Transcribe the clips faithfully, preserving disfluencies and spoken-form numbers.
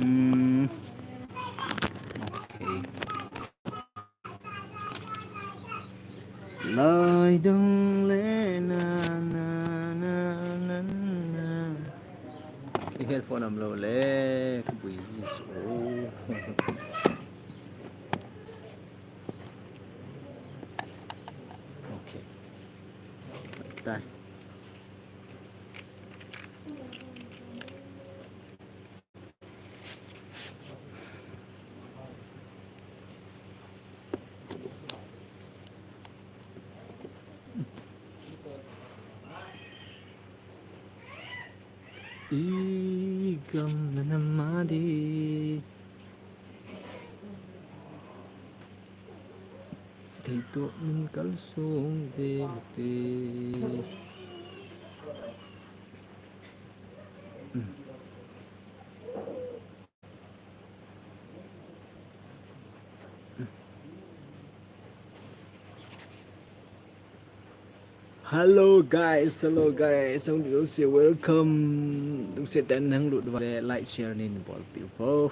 Hmm. Okay. Lai dong le na, na, na, na, na. Ki headphone am lo le, ki bui ji so. Okay. Tai. Igam na namadi. Thei to min kal sung je te. Hello guys, hello guys. Ang dong se welcome. Dong se ten hang lut vale like share nin bol piu po.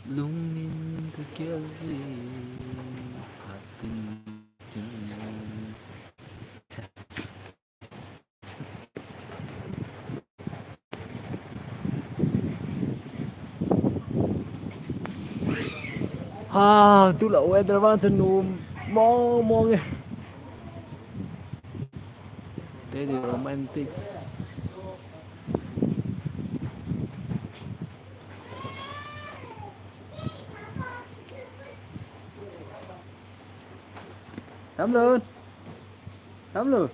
Lungnin ka kial ji hatin tin. Ha, tu la weather vang chen nu mong mong e. Teddy Romantics. Tamlun. Tamlun.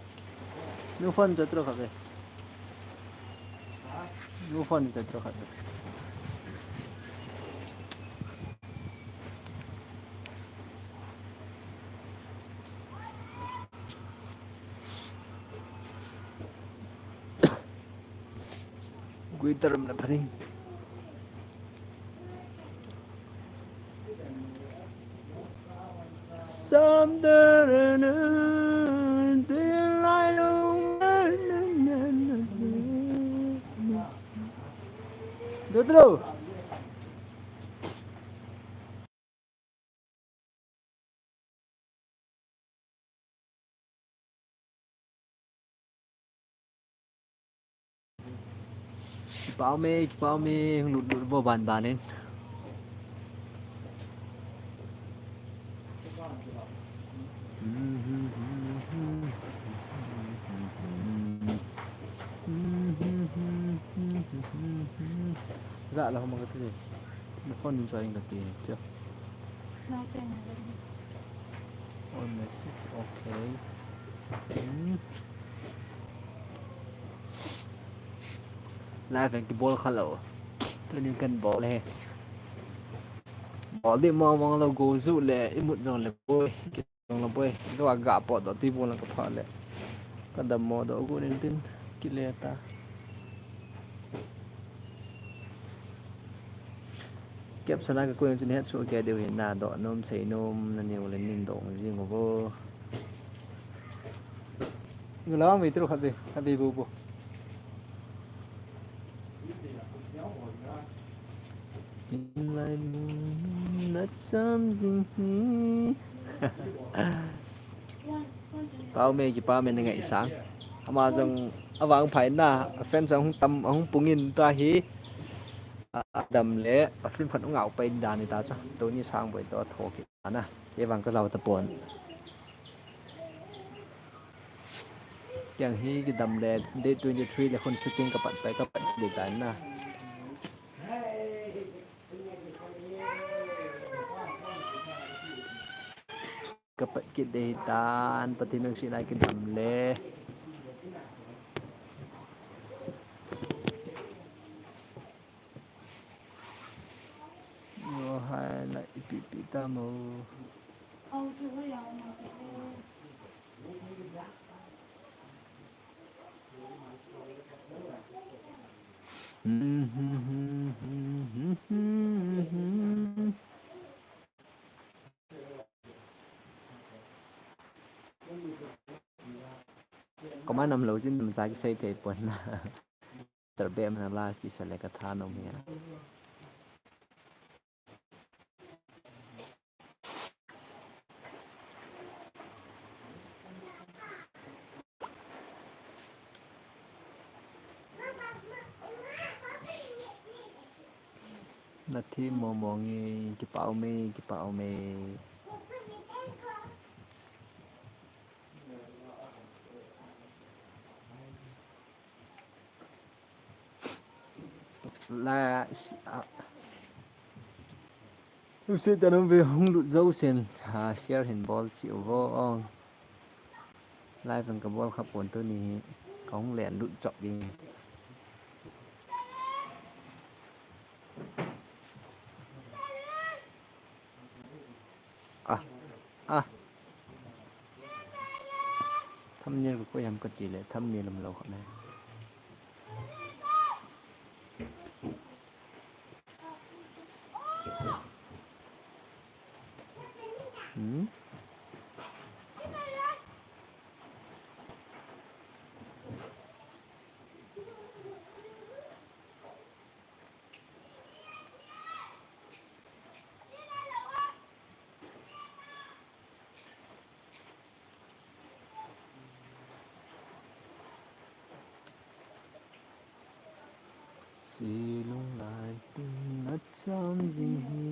Nu phone chat ro khabe. Nu phone chat ro khabe. Guitar na phaning. Sam da da da, da lai lo. Dutro. Kipah me, kipah me, hung lut lut bo ban ban in. Za la homa kati. Na phone in join kati. Cho. All message, okay. Hmm. Live kibol kha lou. Tuni kan bol e. Bol di mong mong lou go ju le imut jong le boi. Jong le boi. Jong aga pot doh ti bol ka pha le. Ka dammo doh gu nin tin kile ta. Caption a ka koi chu nahet soh kei diu hin, nadoh nom sei nom naneo le nin dong jing uvo. Nula mi tru khat di, khat di bu bu. Inlai mun na cham jing hi. Pau me, kipah me, na ngaisang. Ama jong avang phai na, a fan jong hung tam, hung pung in tua hi. A, a dam le, a film khat hung ngah pai dan ni ta chu. Tuni sang boi to tho kit na. Kei vang ka jao tapon. Kiang hi kidam le, date twenty-three le khun shooting kapat pai, kapat ding tan na. Kapat kit ding tan, Pathen nung sina kidam le. Yo, hai la ipi ipi ta mo. Koima nam lou jin nam cha kisei thei pon na. Tar be mana last kisa le ka tha nom hi a. Na thi mo mo nge, kipah ume, kipah ume. La, ah. Use ta nang ve hung lut jou sen, ha, share hin bol cheh uvo ong. Live in ka bol kha pon tuni hi, ka hung len lut chop ding. Ah, ah. Thumbnail ko koi ham kati le, thumbnail lam lou kha ne. Hmm? Silung lai tin na cham jing hi.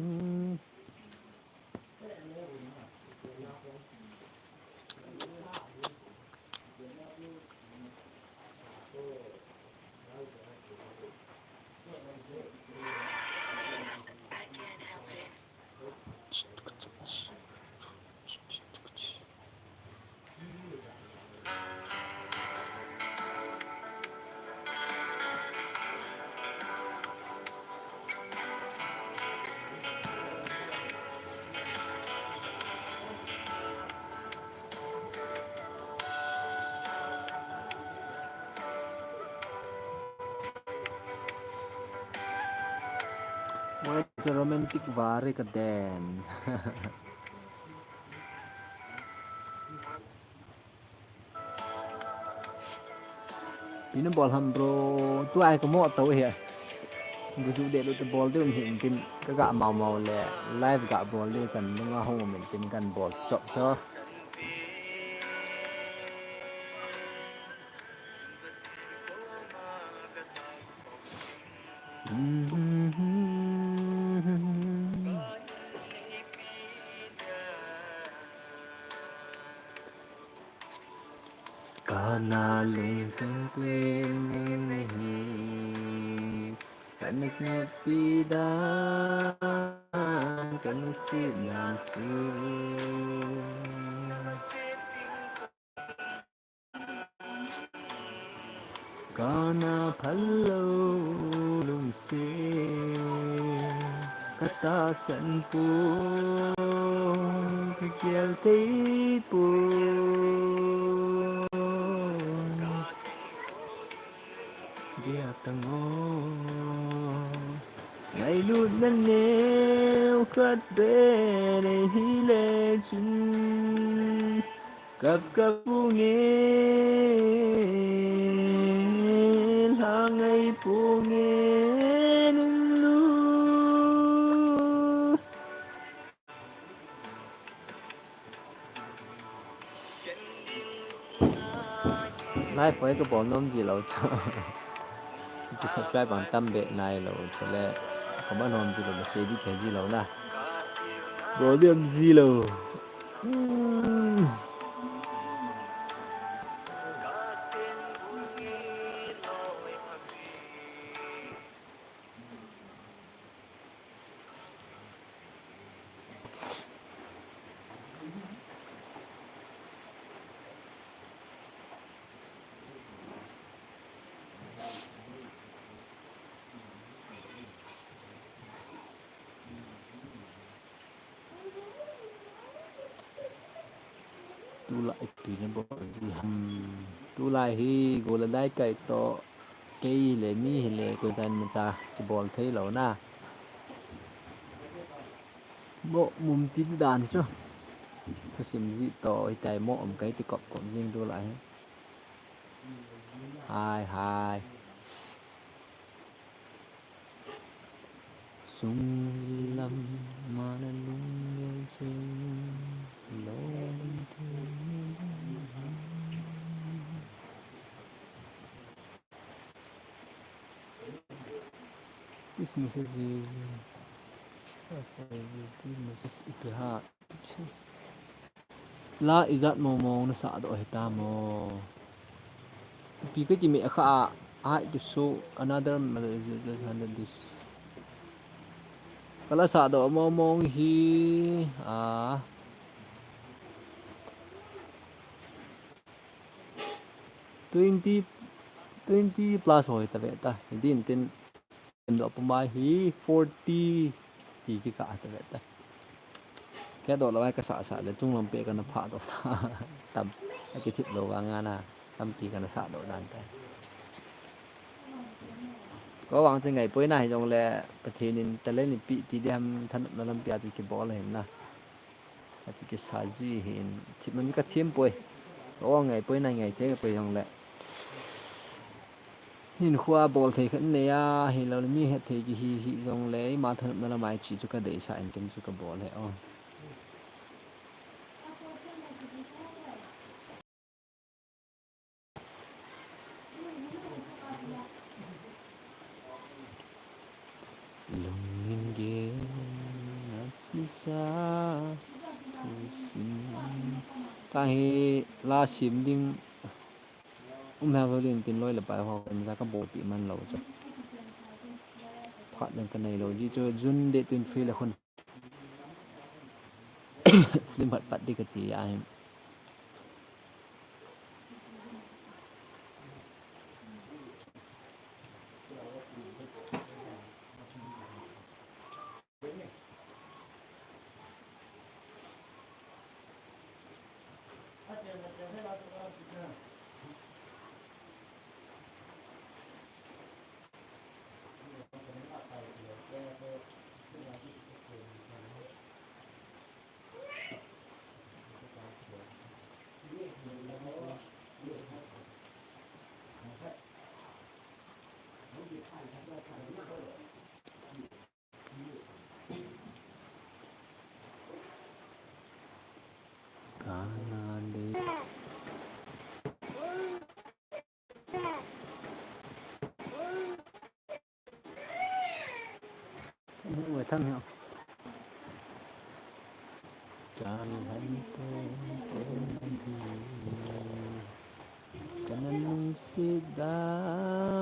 Wai chu romantic vare ka den. Ipi na bol ham bro, tua ka mo to hi. Gusu de lu te bol de um hin tin ka ga mau mau le live ga bol de kan nunga hong um hin tin kan bol chop chop. Kana lungtang pen hi, kana kipida, kana sinam chu. Kana phal lou lungset ka tahsan pon, ka gel thei pon. Dia tango. Ngailutna neo khat beh nei hile chun. Kap kap ponge, lhangai ponge, nunlu. Live hoi ka bol nom ji lou chu. Chu subscribe ang tam beh nai lou, chule comment hom ji lou, message di khe ji lou na. Bol diam ji lou. Hmm. Tulai ipi nabol ji ham. Tulai hi gol a dai kai toh. Kei hile mi hile koi chan macha kibol thei lou na. Mo mum tin dan chu. Thusim ji toh hitai mo um kai ti kop kop jing tulai hi. Hai hai. Sunglam mana lunggel chun lo This message is this message ipi ha. La ijat mong mong nasah doh hita mo. Ipi kati me kha a, I to show another message just under this. Kala sah doh mong mong hi a twenty, twenty plus hoi ta ve ta. Hidin tin Em doh puma hi forty ti kikah ta ve ta. Kei doh lou ai kasah sah le chunglam pe kana phah doh ta. Tam, akithip lou vang a na, tampi kana sah doh dan ta. Ko vang chu ngaipoi na hijongle, Pathen in talent in pe ti diham thanopna lampi a chu kibol ahin na. Achu kisa ji hin, thip man ka thim poi. Ka ong ngaipoi na ngaite poi jongle. Hinkhoa bol thei khat nei a, hilou le mi het thei kihi, hijongle, ima thanopna lamai chi chu ka deisah in tin chu ka bol e o. Lungin gel a chisa thusim. Tang hi la sim ding um hel ho din tin loi le pai ho kan ja ka bolpi man lou chu. Phat ding ka nei lou ji chu June date twenty-three le khun. Film phat pat ding kati ahi. Kana de. Thang heo. Kana nungsit dan.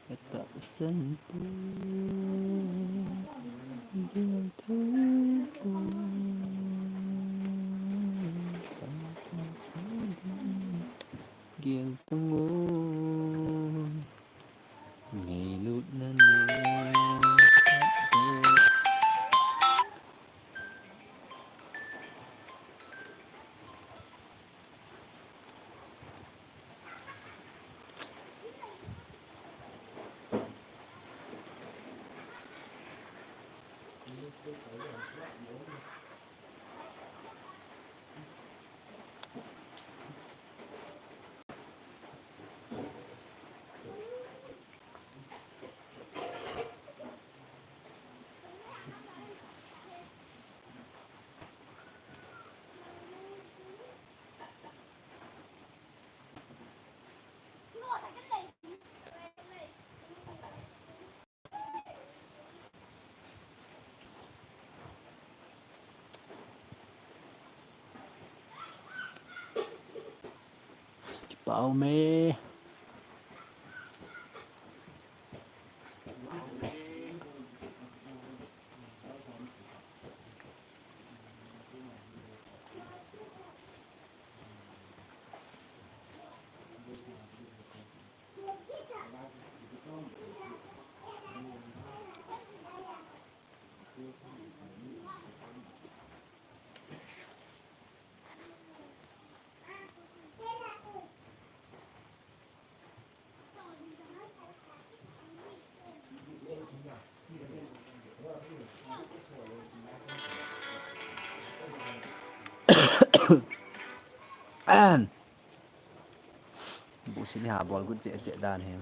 Kata santu gel thei ko, gel tango, ngailut na na. Kipa um e. An. Busi ni ha bol gut che che dan he.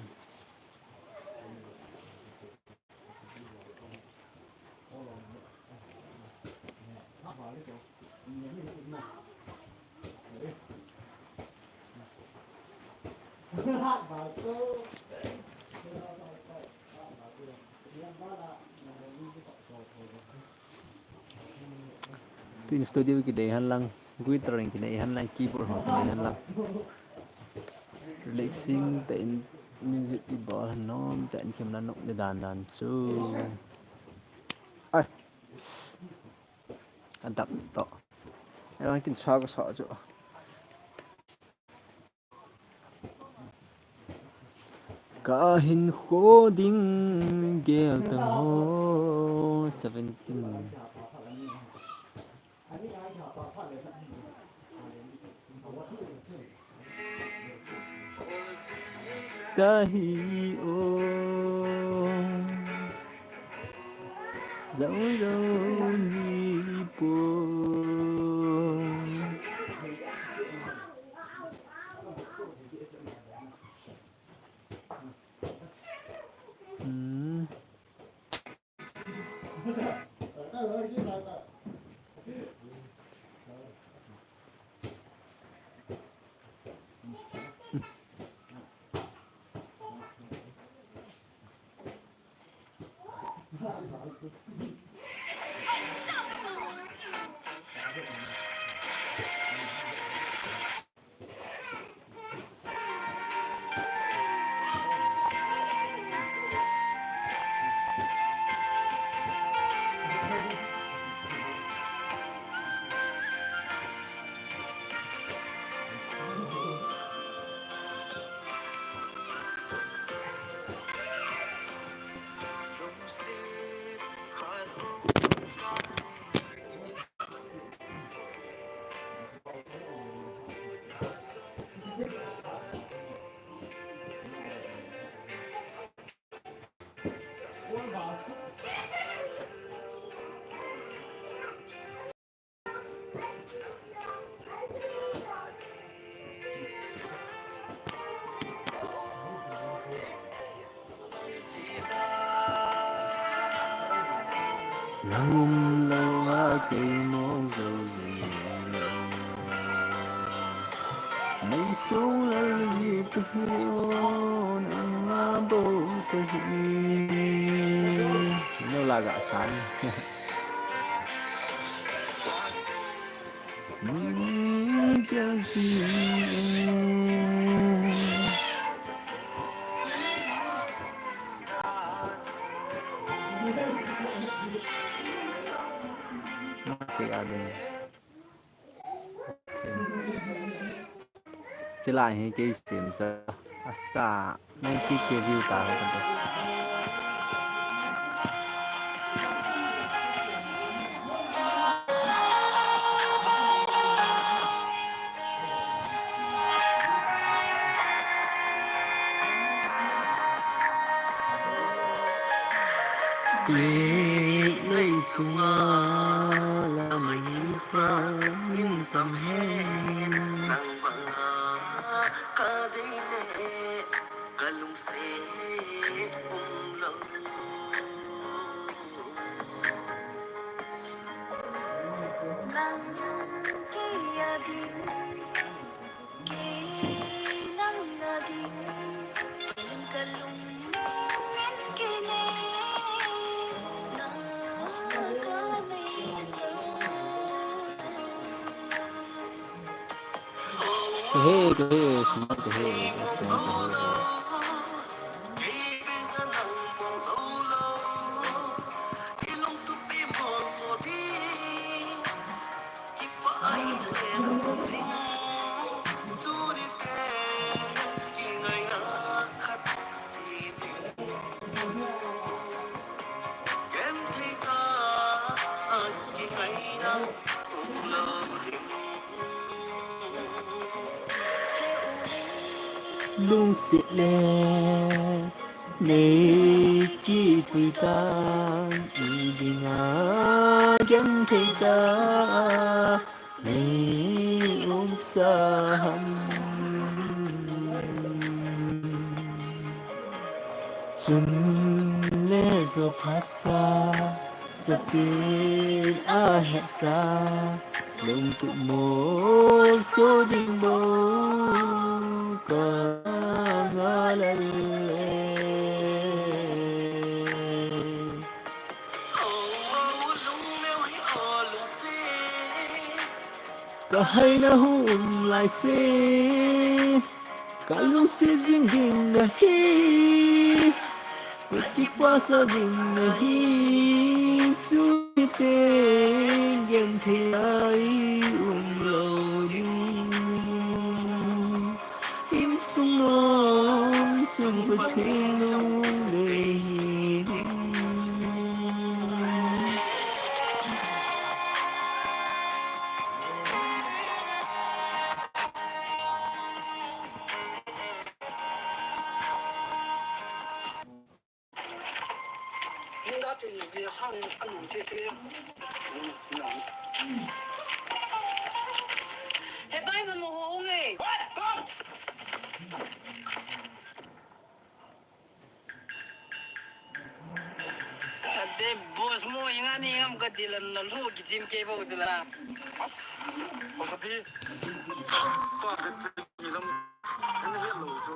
Tin studio ki dei han lang, guitar ki dei han lang, keyboard ho ki dei han lang. Relaxing te in music ki bol han nom te in kim na nok de dan dan chu. Ai. Adap to. Ai, kin sa ko sa chu. Kahin kho ding gel ta ho seventeen. Tahi o. Zau zau zi po. Nang um lou a kei mong zou zi lou. Nang sou lal zi ta hi o, nang a bo ta hi. No la ga san. Nang kya zi. Okay, ade. Chilai hi kei sem cha. Asa. Nang ki ke view ta ho ka. Sik lei chunga lamai sa in tam hen. Nang banga ka dei le ka lungset um lou. Nang kei a ding, kei nang a ding, kei in ka lung in kei nei, nang ka nei ta. Hey, hey, smart, hey, smart, hey. Lungset le nei kiti Tang i dinga genthei tah nei umsa ham. Chun le jo phatsa, chapin a hetsa, lungtup molso ding bou ka ngah lel e. Ka haina hung um lai se, ka lungset jing ding ahi, ka kipah sa ding ahi, chu teng genthei a i um lou ding. Insung nom chung Pathen lungdei hi ding. He bai, mama ho nge. Ate boss mo, inga ni ngam ka dilan na lu ki jim ke bo jula. Ko sabi. Pa ka ni lam. Ni hello jo.